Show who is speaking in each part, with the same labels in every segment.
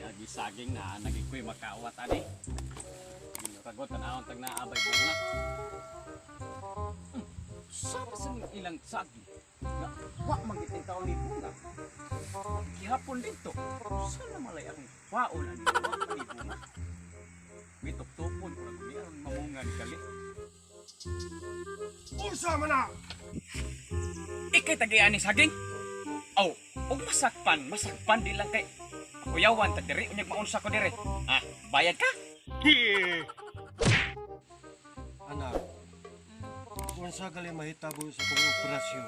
Speaker 1: Agi saging na naging ko'y makawat ani. Ginoragot tanawon tag naabay bunga. Sama sa ning ilang saging. Nga wa magiting taon ni bunga. Gihapon dito. Sana malay akong kwaon ani wa man ni bunga. Mituptupon ko ni aron mamunga ni kali.
Speaker 2: Unsa man na?
Speaker 1: Ikay tagian ni saging. Aw, og masakpan, masakpan di lang kay kuyawan ta diri unyag maunsa ko diri. Ah, bayad ka?
Speaker 2: Anak, unsa gali mahitabo sa kong operasyon?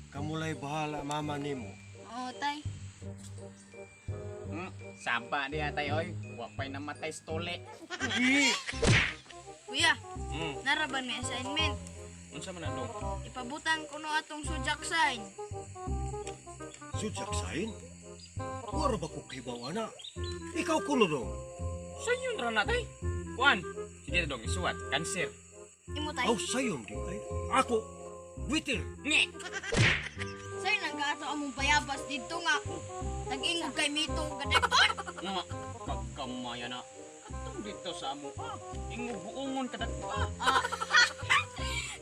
Speaker 2: Kamulay bahala mama nimo.
Speaker 3: Oo, tay.
Speaker 1: Saba diha tay oy, wa pay namatay stole.
Speaker 3: Kuya, naraban may assignment.
Speaker 1: Unsa man na dong?
Speaker 3: Ipabutang kuno atong zodiac sign.
Speaker 2: Zodiac sign? Wara ba ko kibaw ana? Ikaw kuno dong.
Speaker 1: Sa inyo ra na tay. Kuan. Sige dong isuwat, kanser.
Speaker 3: Imo tay.
Speaker 2: Aw sayon di ay. Ako Twitter.
Speaker 1: Nge.
Speaker 3: Sayo lang ka ato among bayabas didto nga. Nag-ingog kay mito gadakon.
Speaker 1: Nga kagkamaya na. Katong dito sa amo. Ah, ingog buongon kadako ah.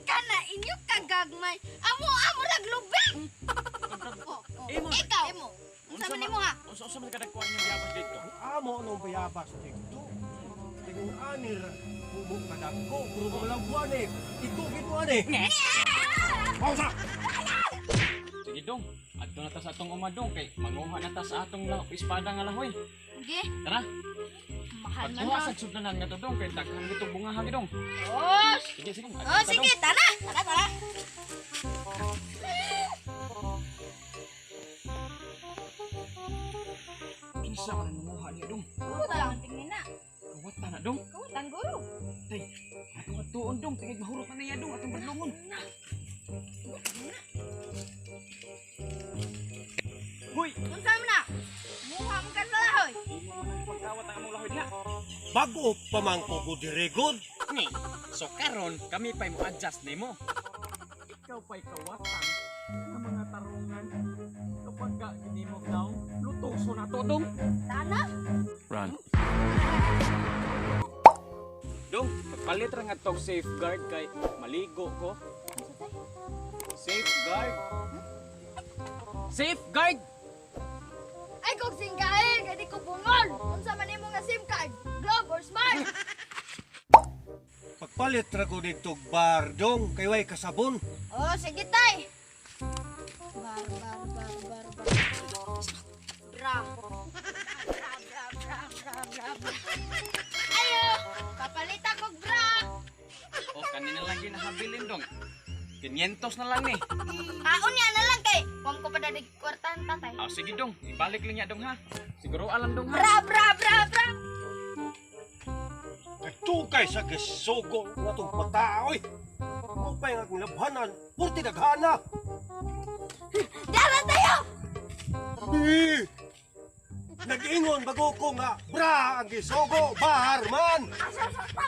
Speaker 3: Kana inyo kagagmay. Amo amo raglubi. Oh, oh.
Speaker 1: Imo.
Speaker 3: Ikaw. Imo. Unsa man nimo ha?
Speaker 1: Unsa unsa man kadako inyong bayabas dito?
Speaker 2: Ang amo anong bayabas dito. Tingon anir bubo kadako puro walang buwan eh. Ito gid eh.
Speaker 1: Nge.
Speaker 2: Pausa!
Speaker 1: Sige dong, adto na ta sa atong umadong kay manguha na ta sa atong espada nga lahoy.
Speaker 3: Sige.
Speaker 1: Tara.
Speaker 3: Mahal man
Speaker 1: Pagkuha
Speaker 3: ha.
Speaker 1: sa sudlanan nga to dong kay daghan gito bunga ha gidong.
Speaker 3: Oh,
Speaker 1: Sige sige.
Speaker 3: oh
Speaker 1: adto ta,
Speaker 3: sige,
Speaker 1: dong.
Speaker 3: tara. Tara, tara.
Speaker 1: Kinsa man ang manguha niya dong?
Speaker 3: Kawatan tingin na.
Speaker 1: Kawatan na dong.
Speaker 3: Kawatan guro.
Speaker 1: Tay, atong atuon dong, tingig mahurot na niya dong atong badlongon. Hoy,
Speaker 3: Unsa man na? Muha man ka sa lahoy.
Speaker 1: imo man ang pagkawat ang among lahoy diha.
Speaker 2: Bago pa man ko ko diregod.
Speaker 1: Ni, so karon kami pa'y mo adjust nimo. Ikaw pa'y kawatan ng mga tarungan. Kapag ka gini mo daw, lutoso na to dong.
Speaker 3: Tana.
Speaker 1: Run. Dong, pagpalit ra nga tog safeguard kay maligo ko.
Speaker 3: Unsa tay?
Speaker 1: Safeguard. Safeguard.
Speaker 3: Ay kog singkae, kay di ko bungol. Unsa man nimo nga SIM card? Globe or Smart?
Speaker 2: Pagpalit ra ko dito bar dong kay way kasabon.
Speaker 3: Oh, sige tay. Bar bar bar bar bar. Bra. Bra bra bra bra bra. Bra. Ayo, papalit ako bra.
Speaker 1: O kanina lang ginahabilin dong. 500 na lang ni.
Speaker 3: Kaon niya na lang kay. Huwag ko pa dadig kwartahan tatay.
Speaker 1: Ah, sige dong, ibalik lang niya dong ha. Siguro alam dong ha.
Speaker 3: Bra bra bra bra.
Speaker 2: Nagtukay sa gisugo na itong bata, oy! Upay nga akong labhanan, purti daghana!
Speaker 3: Dara tayo.
Speaker 2: Eh! Nag-ingon bago ko nga, bra ang gisugo, bahar man!
Speaker 3: Asa sa sa.